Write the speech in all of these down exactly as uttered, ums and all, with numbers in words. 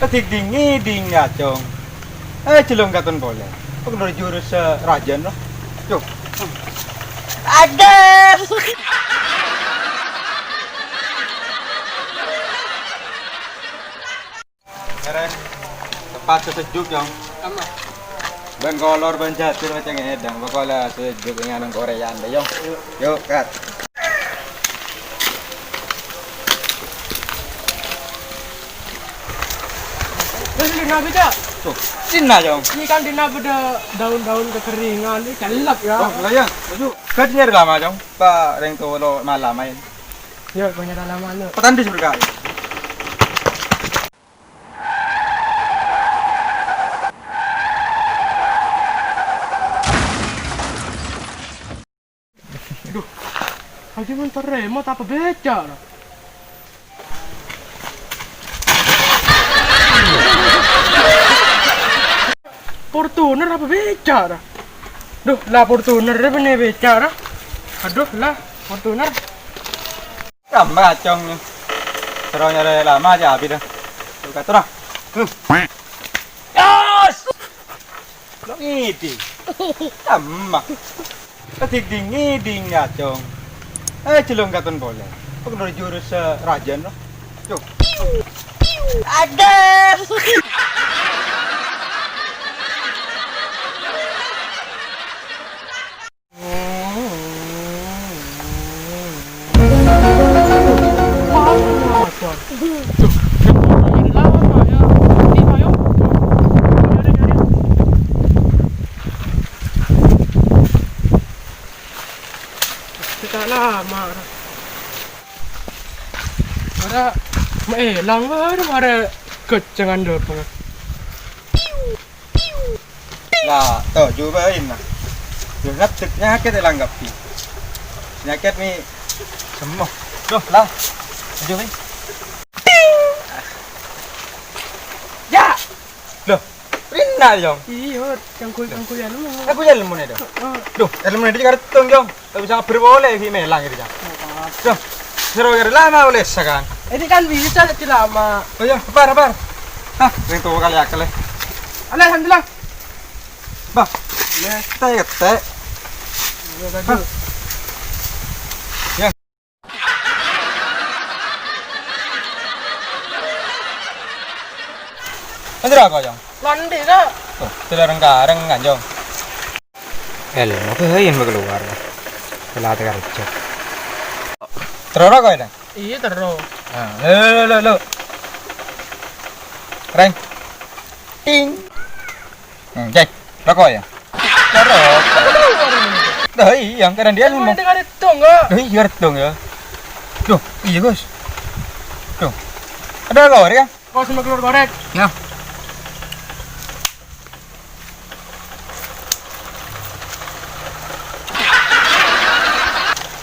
Dik ding ngèding, ya, Cong. Eh, jelong katon polè. Kok noro' jurus, eh, rajâna, no? Yo. Aduh. Ngèrèng. Tepat sè sejuk, Cong. Bân kolor, bân jhâjhâr, macem ngèdhâng. Pokoknya sejuk, ini anong Korea, deh, Cong. Yuk, cut. Terus dina beda. Tuh, dina, Cong. Ini kan dina beda daun-daun kekeringan, ini cellep ya. Oh, lah ya, maju. Kan nyari lama, Cong. Pak, rèng tuwa lo malam main. Ya, banyak lama lo. Petandis berkah. Aduh, aja menterre, mau apa beca, ra? Fortuner apa beca, ra? Duh, lah Fortuner bânnè beca, ra? Aduh, lah Fortuner. Tambah acong ni. Terus nyari lama aja habis dah. Buka terus. Hmm. Yes! Lo ngidi. Tambah. Dik ding ngèding, ya, Cong. Eh, jelong katon polè. Kok noro' jurus, eh, rajâna, no? Yo. Aduh. Kita lama, ra. Ora, ma' èlang, ora, ora kecengan dulu. Lah, tuh, cobain, nah. Yo, ngadek, nyakèt èlang kabbhi. Nyakèt mi sembuh. Duh, lah. Ayo, mi. Ya! Loh, pinna, Cong? Iya, cangkul-cangkul ya, lu. Aku ya, ilmu nih, dah. Heeh. Duh, ilmu nih, dia kartu, Cong. Tapi bisa ngabar boleh, si Melang gitu, Cong. Duh, seru ya, lama oleh sekan. Ini kan bisa, lama. Oh iya, sabar, sabar. Hah, yang tua kali akal, eh. Alhamdulillah. Bah, ngetek, ngetek. Iya, bagus. Hah? Ya. Entar apa, Cong? Mandi, Kak. Tuh, sudah rengkareng, kan, Cong? Èlmo bhâi bâ' kalowar. Pelatih kerja. Terus rokok ya, Dang? Iya, terus. Nah, lo, lo, lo, lo. Reng. Ting. Hmm, Cek. Rokok ya? Rokok. Dah iya, karena dia Aku mau. Dengar itu enggak? Dah iya, dong ya. Duh, iya, Gus. Duh. Ada rokok ya? Kau sama keluar korek. Ya.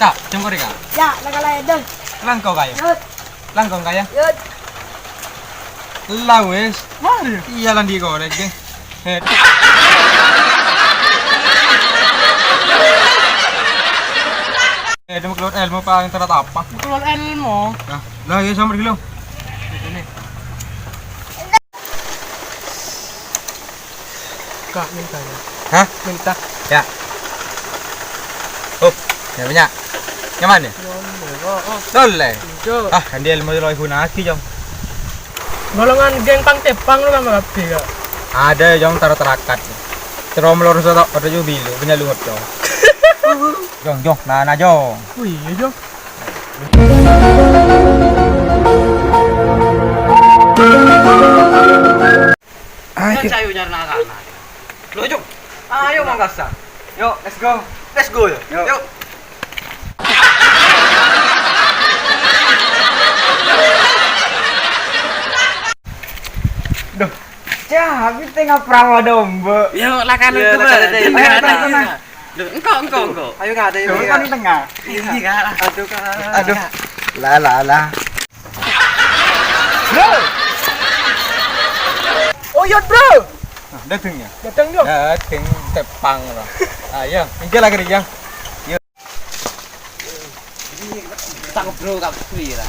Kak, jemput, Kak. Ya, nakal aja, Dul. Langkau, Kak, ya? Yud. Langkau, Kak, ya? Yud. Lah, wis. Mari. Iya, lan di korek, deh. Head. Eh, demi keluar ilmu paling terat apa? Keluar ilmu. Nah, lah, ya, sambil dulu. Ini. Kak, minta ya. Hah? Minta. Ya. Oh, ya punya. Yang mana? Yang mana? Oh, oh. Dole. Hijau. Ah, kan dia ilmu lo ibu nasi, Jong. Golongan geng pang tepang lo nama kabeh, Kak? Ada, Jong, taruh terakat. Terus melurus tok, ada juga bilu, punya luhut, Jong. Jong, Jong, nah, nah, Jong. Oh iya, Jong. Ayo. Kan saya nyari anak-anak. Lo, Jong. Ayo, Mangkasa. Yuk, let's go. Let's go, ya. Yuk. Yuk. Duh, cabi tengah perawa domba. Yuk, lah kalau itu, lah, Bang. Tenang, tenang, tenang. Loh, engko', engko', engko'. Ayo, Kak, ada ini, Kak. Kan di tengah. Ini, Kak. Aduh, Kak. Aduh. Lah, lah, lah. Bro. Oh, iya, Bro. Nah, dateng ya? Dateng, yo. Dateng tepang lah. Ayo, enggak lagi ya. Yuk. Tak, Bro, tak beli lah.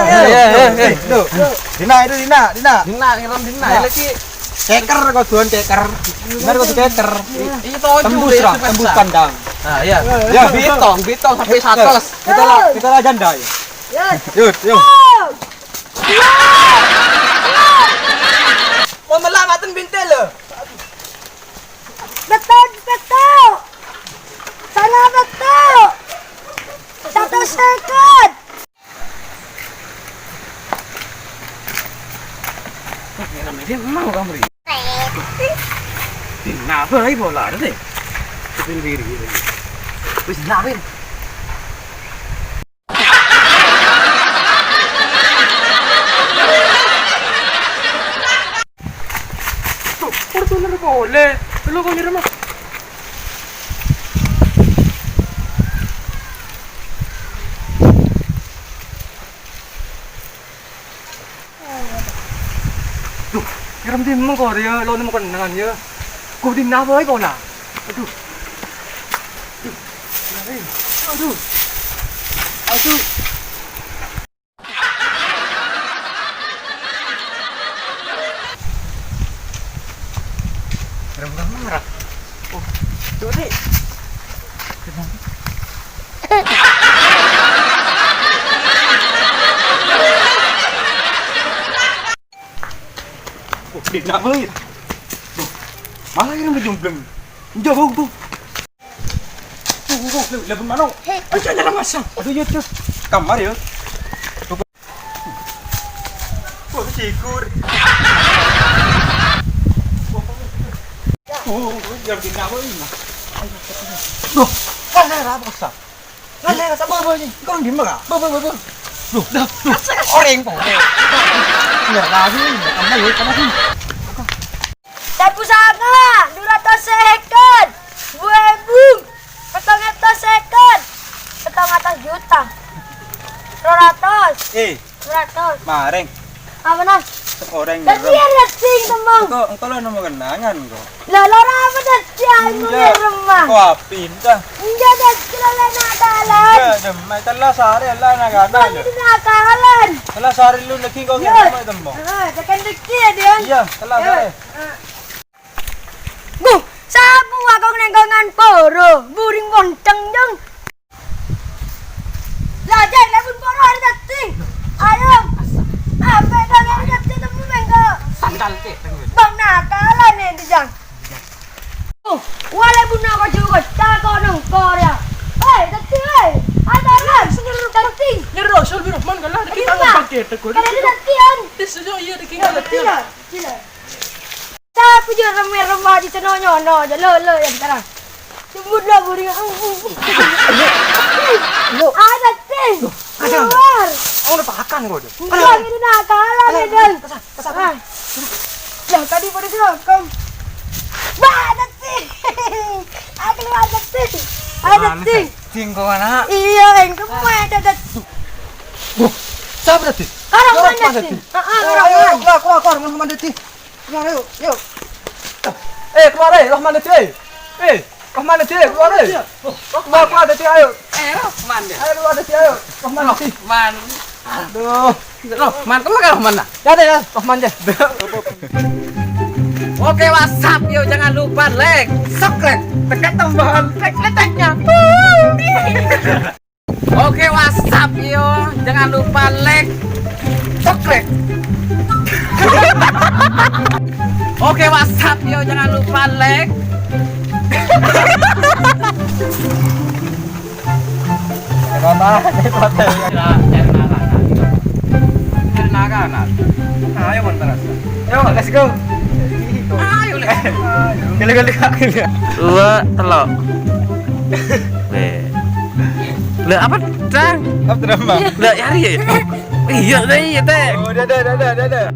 Ayo, ayo, ayo. Dina, itu Dina, Dina. Dina, ngerem Dina. Nah. Lagi. Keker koduan keker. Bener kodu keker. Iya, tonjok. Tembus, ya, Ra, tembus kandang. Nah, iya. Ya. Bitong, bitong sampai satos. Kita lah, kita lah janda, ya. Yud, yuk. Mau melamatan binti lo. Betul, betul. Salah betul. Satu second. Napa ini bola ada deh? Kepin diri gitu. Wis napa ini? Tuh, Fortuner boleh. Lu kok ngira mah? Duh, ngira mending mengko ya, lo nemu kenangan ya. Kok di napa ae pola? Aduh. Aduh. Aduh. Aduh. Rem-rem merah. Oh, coba deh. Oh, di nak, boy. Duh, malah yang ngejumpleng. Enggak, bau, bau. Tuh, tuh, tuh, labu mano? Hei. Ayo, jangan masang. Aduh, yuk, yuk. Kamar, yuk. Wah, sikur. Oh, yang pindah, boy. Duh, kan saya apa, Ustaz? Ngalih rasa apa ini? Kau di mana? Apa, apa, apa? Loh, dah, loh. Oreng kok. Nyerah sih, tambah ya, tambah sih. Sabu sanga, dua ratus seket, dua ebu, petang atus seket, petang atus juta, dua ratus. Eh, Seratus. Mareng. Apa, Nas? Oreng. Tadi ya, Nas, sing tembang. Engko, engko lo nemu kenangan, engko. Lah, lo apa, Nas? Ya, aku ngerem, ah. Kok api, entah. Enggak, Nas, kira lo nakalan. Enggak, Dem. Mai telah sehari, lah, nakalan. Bukan itu nakalan. Telah sehari lu lagi kok ngerem, mai tembang. Heeh, tekan deki ya, dia. Iya, telah sehari. Heeh. Buh, sabuwa kong nengkongan poro, buring monteng, Jong. Lah, Jang, lah, pun poro hari tadi. Ayo. Apa dong hari tadi temu mengko? Sandal, Cek. Bang, nakalan nih, Jang. Oh, wale buna ko juga, tak ko nengkor ya. Hei, tadi, hei. Ada orang. Tadi. Nyero, Sul, biro, man, kalah, kita nggak pakai, tegur. Ada tadi, An. Tes, iya, iya, kita. Iya, iya. Sabu jâ' remmè-remmè ajâ' nyono-nyono jâ', lo, lo, ya, ntar. Jembut lo, buri. Lo. Ada, Ting. Lo, ada. Keluar. Oh, lo pakan, kok, Dek. Enggak, ini nakalan, ya, Dek. Kasar, kasar. Ah. Lah, tadi pada sokong. Bah, ada, Ting. Aku keluar, ada, Ting. Ada, Ting. Ting, kok, anak? Iya, engko' mau ada, Ting. Duh. Siapa tadi? Orang mana, Ting? Ah, ah, orang mana? Keluar, keluar, keluar, mana, Ting? Keluar, yuk, yuk. Eh, keluar, eh, Rahman, eh. Eh. Rohman, Dek, keluar, Dek. Keluar, keluar, Dek, ayo. Eh, Rohman, Dek. Ayo, keluar, Dek, ayo. Rohman, Dek. Rohman. Aduh. Rohman, kemana Rohman, nah? Ya, Dek, ya, Rohman, Dek. Oke, WhatsApp, yo, jangan lupa like, subscribe, tekan tombol like, like-nya. Oke, WhatsApp, yo, jangan lupa like, subscribe. Oke, WhatsApp, yo, jangan lupa like. Cari nakalan. Cari nakalan. Ayo, Mon, terus. Yo, let's go. Ayo, let's go. Gali-gali kaki ya. Dua, telok. Eh. Lah, apa, Cang? Apa drama? Lah, ya, iya, ya. Iya, iya, Teh. Oh, dadah, dadah, dadah.